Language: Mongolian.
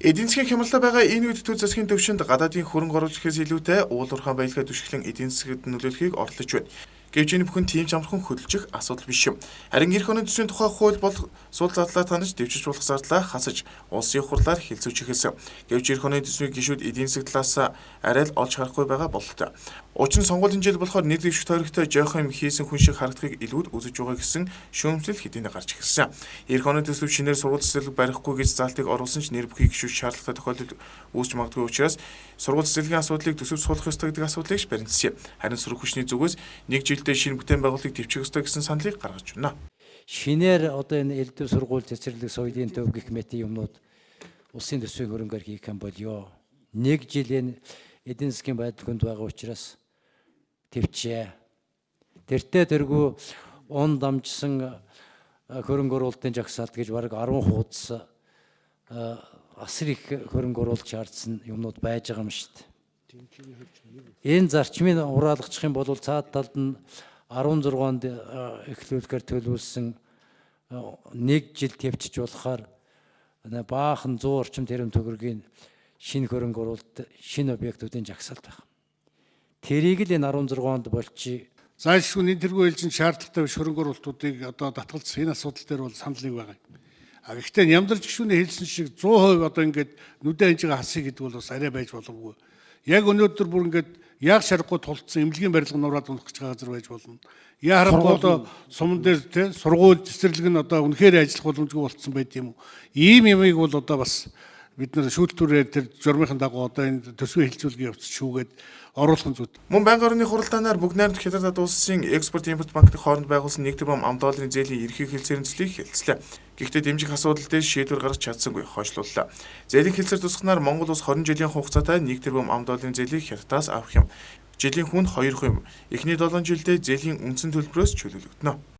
Эдийн засгийн хямралтай байгаа энэ үед төв засгийн төвшөнд гадаадын хөрөнгө оруулагчдаас илүүтэй уул уурхай баялгаа түшиглэн эдийн засгад нөлөөлөхийг оролдож байна. Гэвч энэ бүхэн тийм ч амархан хөдөлжих асуудал биш юм. Харин эх оны төсвийн тухай хууль бол сул задлаа таньж дэвжиж болох зардлаа хасаж улсын хурлаар хэлцүүлж эхэлсэн. Гэвч эх оны төсвийн гишүүд эдийн засаг талаас арай л олж харахгүй байгаа бололтой. Учир нь сонгуулийн жил болохоор нэр дэвших тойрогтой жоох юм хийсэн хүн шиг харагдахыг илүүд үзэж байгаа гэсэн шүүмжлэл хэдийнэ гарч эхэлсэн. Эх оны төсөв шинээр сургууль цэцэрлэг барихгүй гэж заалтыг оруулсан ч нэр бүхий гишүүд шаардлагатай тохиолдол үүсч магадгүй учраас сургууль цэцэрлэгийн асуудлыг төсөв суулгах ёстой гэдэг асуудлыг баримтсан. Харин сөрөг хүчний зүгээс нэг жилдээ шинэ бүтээн байгуулалтыг төвчих ёстой гэсэн саналыг гаргаж байна. Шинээр одоо энэ элдв сургууль цэцэрлэг соёлын төв гэх мэт юмнууд улсын төсвийн хөрөнгөөр хийх юм болёо. Нэг жилийн эдийн засгийн байдал хүнд байгаа учраас төвчээ. Тэртээ тэргүй он дамжсан хөрөнгө оруулалтын жагсаалт гэж бараг 10 хуудас асар их хөрөнгө оруулалт шаардсан юмнууд байж байгаа юм шүү дээ. Энэ зарчмыг ураалгачих юм бол цаад талд нь 16 онд эхлүүлэхээр төлөвлөсөн нэг жил төвчж болохоор баахан 100 орчим тэрбум төгрөгийн шинэ хөрөнгө оруулалт, шинэ объектуудын жагсаалт байна. Тэрийг л энэ 16 онд болчих. За ишгүй энэ тэргүй ээлжинд шаардлагатай биш хөрөнгө оруулалтуудыг одоо татгалзах энэ асуудал дээр бол санал нэг байгаа юм. А гэхдээ нямдарч гишүүний хэлсэн шиг 100% одоо ингээд нүдэн ханжигаа хасъя гэдэг бол бас арай байж боломгүй. Яг өнөөдөр бүр ингээд яг шаргагүй тулцсан эмнэлгийн барилга нураад унах гэж байгаа газар байж болно. Яа харахгүй одоо суман дээр те сургууль цэцэрлэг нь одоо үнэхээр ажиллах боломжгүй болцсон байт юм уу? Ийм юмыг бол одоо бас бид нар шүүлтүүрээр тэр журмынхан дагуу одоо энэ төсвийн хэлцүүлгийн явц шүүгээд оруулах нь зүйт. Мөн байнгын орны хуралдаанаар бүгд найрамдах Хятад улсын экспорт импорт банкны хооронд байгуулсан 1 тэрбум ам долларын зээлийн ерхий хэлцээрийн төслийг хэлцлээ. Гэхдээ дэмжих асуудал дээр шийдвэр гаргаж чадсангүй хойшлууллаа. Зээлийн хэлцээр тусгаснаар Монгол улс 20 жилийн хугацаатай 1 тэрбум ам долларын зээлийг Хятадаас авах юм. Жилийн хүн 2%. Эхний 7 жилдээ зээлийн үндсэн төлбөрөөс чөлөөлөгдөнө.